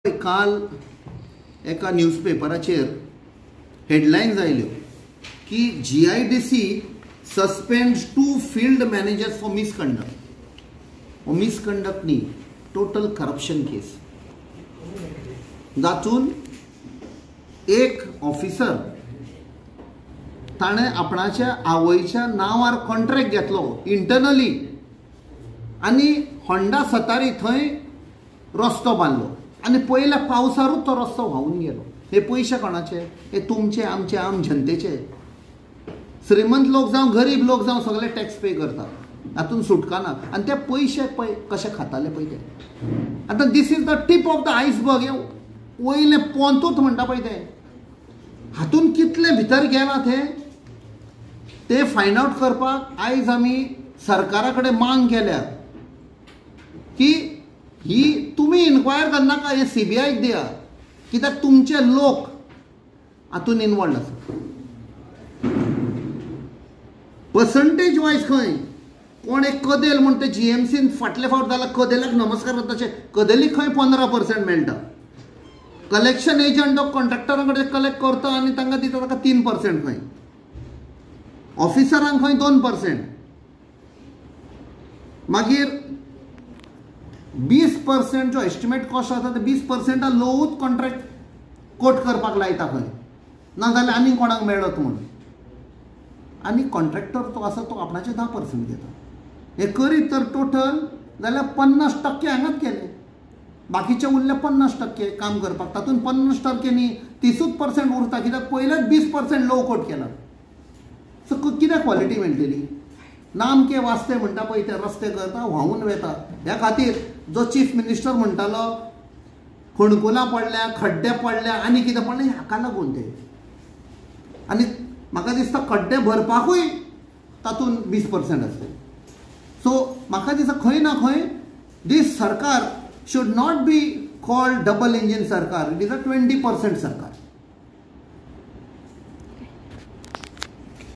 काल एका न्यूजपेपराचेर हेडलायन्स आयल्यो की GIDC suspend 2 field managers for misconduct. हो मिसकंडक्ट न्ही, टोटल करप्शन केस, जातून एक ऑफिसर ताणें आपणाच्या आवयच्या नांवार कॉन्ट्रॅक्ट घेतलो इंटरनली आनी होंडा सतारी थंय रस्तो बांदलो आनी पयल्या पावसारूच तो रस्तो व्हांवून गेलो. हे पयशे कोणाचे? हे तुमचे, आमचे, आम जनतेचे. श्रीमंत लोक जावं गरीब लोक जावं सगळे टॅक्स पे करतात, हातून सुटका ना. आनी ते पयशे पळय कशे खाताले पळय ते. आतां this is the tip of the iceberg, हें वयलें पोंतूच म्हणटा पळय तें, हातून कितलें भितर गेलां तें फायंड आवट करपाक आयज आमी सरकारा कडेन मांग केल्या की ही तुमी इन्क्वायर करनाका, हे सीबीआयक दिया, कित्याक तुमचे लोक हातून इनवॉल्ड आसा. पर्संटेज वायज खंय कोण एक कदेल म्हण ते जीएमसीन फाटले फावट जाल्यार कदेलाक नमस्कार करता, कदेलीक खंय 15% मेळटा. कलेक्शन एजंट कॉन्ट्रॅक्टरा कडेन कलेक्ट करता आनी तांकां दिता ताका 3% खंय, ऑफिसरांक खंय 2%. मागीर 20% जो एस्टिमेट कॉस्ट आसा ते 20% लोवूच कॉन्ट्रॅक्ट कोट करपाक लायता खंय, ना जाल्यार आनी कोणाक मेळत म्हूण. आनी कॉन्ट्रॅक्टर तो आसा तो आपणाचे 10% घेता. हे करीत तर टोटल जाल्यार 50% हांगाच गेले, बाकीचे उरले 50% काम करपाक. तातूंत 50% न्ही 30% उरता, कित्याक पयलेच 20% लो कोट केला. सो कितें क्वॉलिटी मेळटली? नामके वास्ते म्हणटा पळय ते रस्ते करता व्हांवून वेता. ह्या खातीर जो चीफ मिनिस्टर म्हणटालो खणकुलां पडल्या, खड्डे पडल्या आनी कितें पडलें, हाका लागून ते. आनी म्हाका दिसता खड्डे भरपाकूय तातूंत 20% आसता. सो म्हाका दिसता खंय ना खंय दीस सरकार should not be called double engine sarkar, it is a 20% sarkar.